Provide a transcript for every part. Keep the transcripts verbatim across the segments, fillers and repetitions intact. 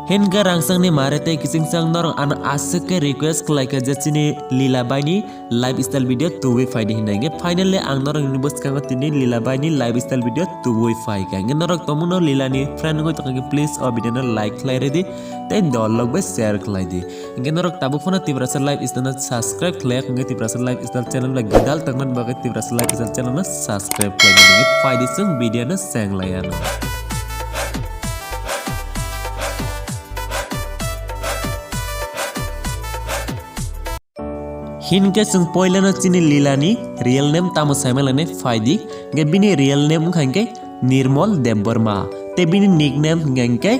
Hinkhe rangchakni mare tei kichingchak norok ano aswk khe request khlaikha je chini Lila baini lifestyle video tubui phaidi hinwi. Hinkhe finally ang norokni bwskango tini Lila baini lifestyle video tubui phaikha. Hinkhe norok tongmungno Lilani friend wngwi tongkha khe please o video no like khlai rwdi tei dol lok bai share khlai di. Hinkhe norok tabuk phano Tiprasa lifestyle no subscribe khlai hinkhe Tiprasa lifestyle channel bai gwdal tongmani bagwi Tiprasa lifestyle channel no subscribe khlai di. Hinkhe phaidi chwng video no cheng lai ano. Hinkhe chwng poilano chini Lilani real name tamo saimalainai phaidi. Hinkhe bini real name wngkha hinkhe Nirmal Debbarma. Tei bini nickname hinkha hinkhe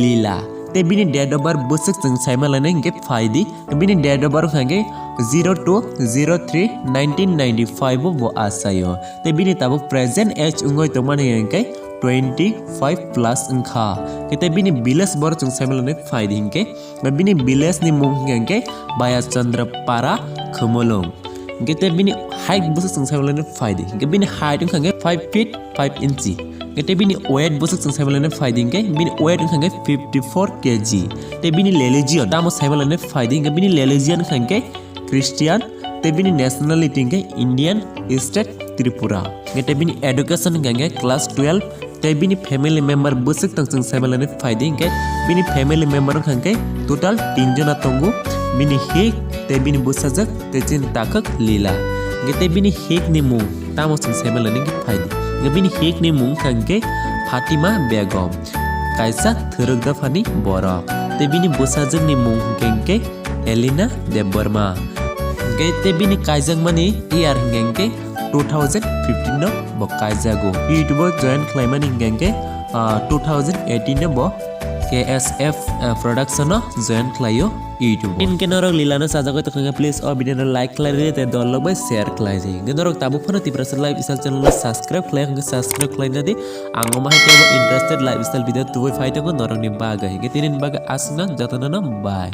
Lila. Tei bini date of birth bwswk chwng saimalainai hinkhe phaidi. Bini date of birth wngkha hinkhe zero two zero three nineteen ninety five o bo achaio. Tei bini tabuk present age wngwi tongmani hinkhe twenty five plus wngkha. Tei bini village borok chwng saimalainai phaidi hinkhe. Bini village ni mung hinkha hinkhe Baya Chandra Para Khumulwng. Hinkhe tei bini height bwswk chwng saimalainai phaidi. Hinkhe bini height wngkha hinkhe five feet five inchi. Hinkhe tei bini weight bwswk chwng saimalainai phaidi hinkhe bini weight wngkha hinkhe fifty four K G. Tei bini religion tamo saimalainai phaidi hinkhe bini religion wngkha hinkhe Christian. Tei bini nationality hinkhe Indian state Tripura. Hinkhe tei bini education hinkha hinkhe class twelve. Tei bini family member bwswk tong chwng saimalainai phaidi hinkhe bini family member wngkha hinkhe total tin jona tongo. Bini hik tei bini bwsajwk tei chini takhuk Lila. Hinkhe tei bini hik ni mung tamo chwng saimalainai hinkhe phaidi. Hinkhe bini hik ni mung wngkha hinkhe Fatima Begum, kaisa thwrwk dophani borok. Tei bini bwsajwk ni mung hinkha hinkhe Elina Debbarma. Hinkhe tei bini kaijakmani year hinkha hinkhe two thousand fifteen no bo kaijago. YouTube o join khlaimani hinkha hinkhe, ah, two thousand eighteen no bo K S F, ah, production o join khlaio YouTube o. Hinkhe norok Lila no sajagwi tongkha khe please o video no like khlai rwdi tei dol lok bai share khlai di. Hinkhe norok tabuk phano Tiprasa lifestyle channel no subscribe khlai hinkhe subscribe khlai nadi. Ang omo hai teibo interested lifestyle video tubui phai tongo norokni bagwi. Hinkhe tini bagwi aswk no jotono no bye.